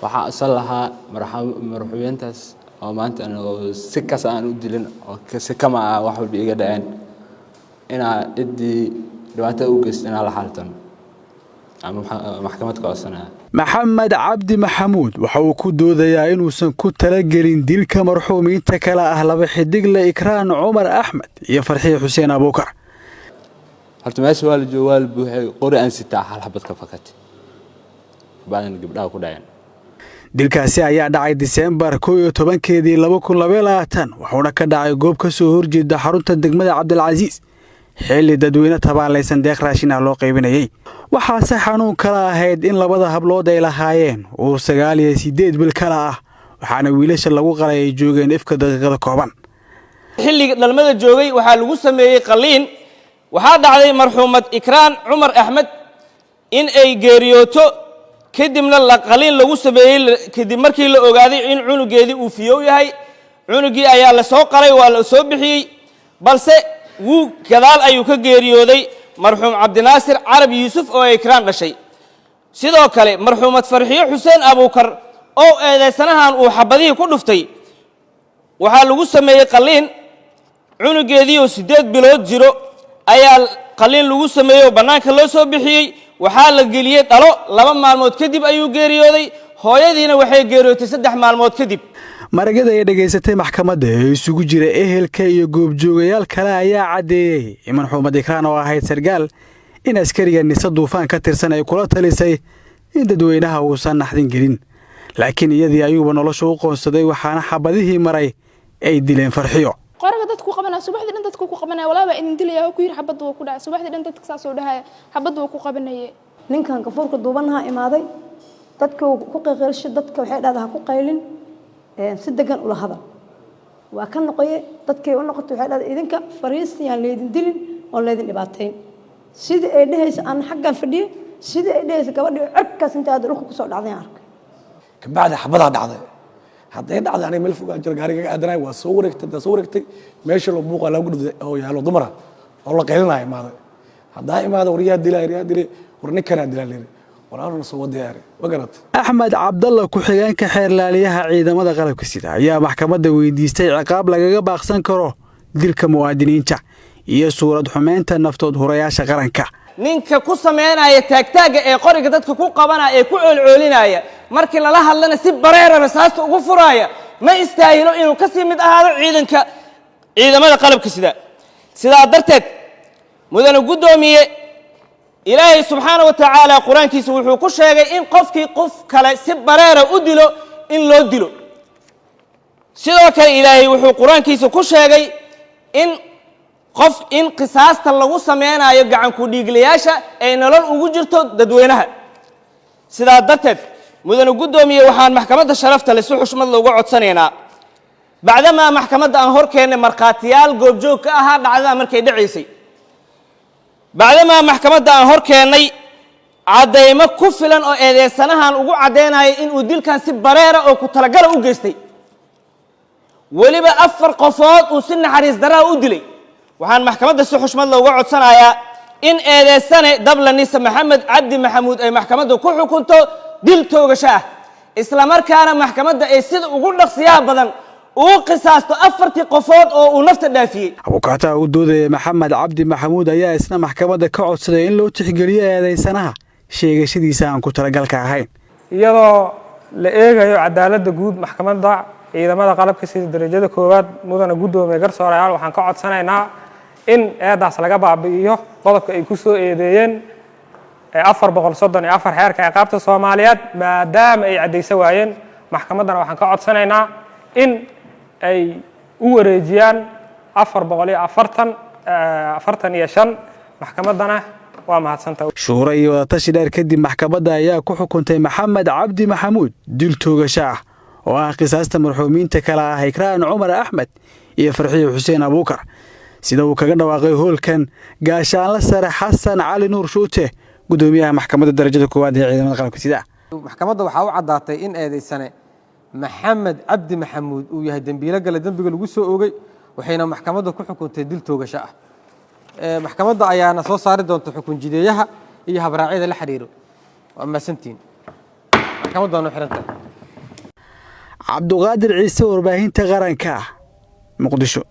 Waxaa asal lahaa marxuumiintaas oo maanta si kas aan u dilin oo si kama ah wax walba iga dhaceen, inaa ciddii dhibaatada u geysta inaa la xaaltano ama maxkamad ka codsanaya. Maxamed Cabdi Maxamuud waxa uu ku doodayaa inuusan ku talagelin dilka marxuumiinta kale ah laba xidigle Ikraan Cumar Axmed iyo Farxiye Xuseen Abuukar. Horta meesha waa la jooga, waa la buuxay. Qori aan sitaa hal xabad ka fakatay, bacdina gabdhaha ku dhaceen. Dilkaasi ayaa dhacay Diseembar 11-keedii 2022, wuxuuna ka dhacay goob ka soo horjeeda xarunta degmada Cabdilcasiis, xilli dadweyne tabaalaysan deeq raashin ah loo qaybinayey. Waxaase xanuun kala ahayd in labada hablood ay lahaayeen uur 9 iyo 8 bil kala ah, waxaana wiilasha lagu qalay ay joogeen ifka daqiiqada kooban. Xilliga dhalmada joogay waxaa lagu sameeyey qalliin. Waxaa dhacday marxuumad Ikraan Cumar Axmed in ay geeriyooto, kadibna la qaliin lagu sameeyey. Kadib markii la ogaaday in cunugeedii uu fiyow yahay, cunugii ayaa la soo qalay, waa la soo bixiyey, balse wuu gadaal ayuu ka geeriyooday marxuum Cabdinaasir Carab Yuusuf oo Ikraan dhashay. Sidoo kale marxuumad Farxiyo Xuseen Abuukar oo eedeysanahan uu xabadihii ku dhuftay, waxaa lagu sameeyey qalliin. Cunugeedii oo 8 bilood jiro ayaa qalliin lagu sameeyey oo bannaanka loo soo bixiyey. Waxaa la geliyey dhalo, 2 maalmood kadib ayuu geeriyooday. Hooyadiina waxay geeriyootay 3 maalmood kadib. Maragyada ay dhegaysatay maxkamadda ee isugu jira ehelka iyo goobjoogayaal kale ayaa caddeeyey in marxuumad Ikraan oo ahayd sargaal in askariga Nise Duufaan ka tirsan ay kula talisay in dadweynaha uusan naxdin gelin, laakiin iyadii ayuuba nolosha u qoonsaday, waxaana xabadihii maray ay dileen Farxiyo. Qoraga dadku qabanaya, subaxdii dhan dadku ku qabanaya. Walaa baa idin dilaya oo ku yiri. Xabadda wuu ku dhacay subaxdii dhan dadka saasoo dhahaya, xabadda wuu ku qabanayay. Ninkan gafuurka duubanaha imaaday, dadka uu ku qayqaylshay. Dadka waxay dhahdaa, "Ha ku qaylin, si degan ula hadal." Waa ka noqoye, dadkay u noqotay. Waxay dhahday, "Idinka fariisi, yaan laydin dilin oon laydin dhibaatayn." Sidii ay dhehaysa aan xaggan fadhiyey, sidii ay dhehaysa gabadhii cirkaas inta aad dhulka kusoo dhacday aan arkay. Kabacdi xabadaa dhacday. Hadday dhacday, aniga meel fogaan jiro, gaariga aadanay. Waa soo wareegtay. Haddaa soo wareegtay, meesha loo buuqa lagu dhufday oo yaalo dumara oo la qaylinaya imaaday. Haddaa imaada, "War yaa dilaa? Yaa dilay? War ninkanaa dilaa," layiri. Walaalna soo wadayaari ma garatay. Axmed Cabdalla, ku-xigeenka xeerlaaliyaha ciidamada qalabka sida, ayaa maxkamadda weydiistay ciqaab lagaga baaqsan karo dilka muwaadiniinta iyo suurad xumeynta naftood hurayaasha qaranka. Ninka ku sameynaya taagtaagga ee qoriga dadka ku qabanaya ee ku coolcoolinaya, markii lala hadlana si bareera rasaasta ugu furaaya, ma istaahilo inuu ka sii mid ahaado ciidanka ciidamada qalabka sida. Sidaa darteed, mudane guddoomiye, Ilaahay subxaana wa tacaala qur-aankiisa wuxuu ku sheegay in qofkii qof kale si bareera u dilo in loo dilo. Sidoo kale Ilaahay wuxuu qur-aankiisa ku sheegay in qof in qisaasta lagu sameynayo gacanku dhiiglayaasha ay nolol ugu jirto dadweynaha. Sidaa darteed, mudane guddoomiye, waxaan maxkamadda sharafta leh si xushmad looga codsanaynaa, bacdamaa maxkamadda aan hor keennay markhaatiyaal goobjoog ka ahaa dhacdada markay dhacaysay, bacdamaa maxkamadda aan hor keennay caddaymo ku filan oo eedeysanahan ugu caddaynaya inuu dilkan si bareera oo ku talagala u geystay, weliba afar qofood uu si naxariis daraa u dilay, waxaan maxkamadda si xushmad looga codsanayaa in eedeysane dable Nise Maxamed Cabdi Maxamuud ay maxkamadda ku xukunto dil toogasho ah, isla markaana maxkamadda ay sida ugu dhaqsiyaha badan uu qisaasto afartii qofood oo uu nafta dhaafiyey. Abukaataha u doodaya Maxamed Cabdi Maxamuud ayaa isna maxkamadda ka codsaday in loo tixgeliyo eedaysanaha sheegashadiisa aan ku talagalka ahayn. Iyadoo la eegayo cadaaladda guud, maxkamadda ciidamada qalabka sida darajada koowaad, mudana guddoomiye, garsoorayaal, waxaan ka codsanaynaa in eedaas laga baabi'iyo qodobka ay ku soo eedeeyeen 434 xeerka ciqaabta Soomaaliyeed, maadaama ay caddayso waayeen. Maxkamaddana waxaan ka codsanaynaa in ay u wareejiyaan 440, 45. Maxkamaddana waa mahadsantahay. Shuuro iyo wadatashi dheer kadib, maxkamadda ayaa ku xukuntay Maxamed Cabdi Maxamuud dil toogasho ah oo ah qisaasta marxuumiinta kale ah Ikraan Cumar Axmed iyo Farxiyo Xuseen Abuukar, sida uu kaga dhawaaqay hoolkan gaashaanla sare Xasan Cali Nuur Shuute, guddoomiyaha maxkamadda darajada koowaad ee ciidamada qalabka sida. Maxkamadda waxaa u caddaatay in eedaysane Maxamed Cabdi Maxamuud uu yahay dembiilo gale dembiga lagu soo oogay, waxayna maxkamadda ku xukuntay dil toogasho ah. Maxkamadda ayaana soo saari doonta xukun jideeyaha iyo habraacyada la xiriiro. Waa mahadsantihiin, maxkamadda waa noo xirantahay. Cabduqaadir Ciise, warbaahinta qaranka, Muqdisho.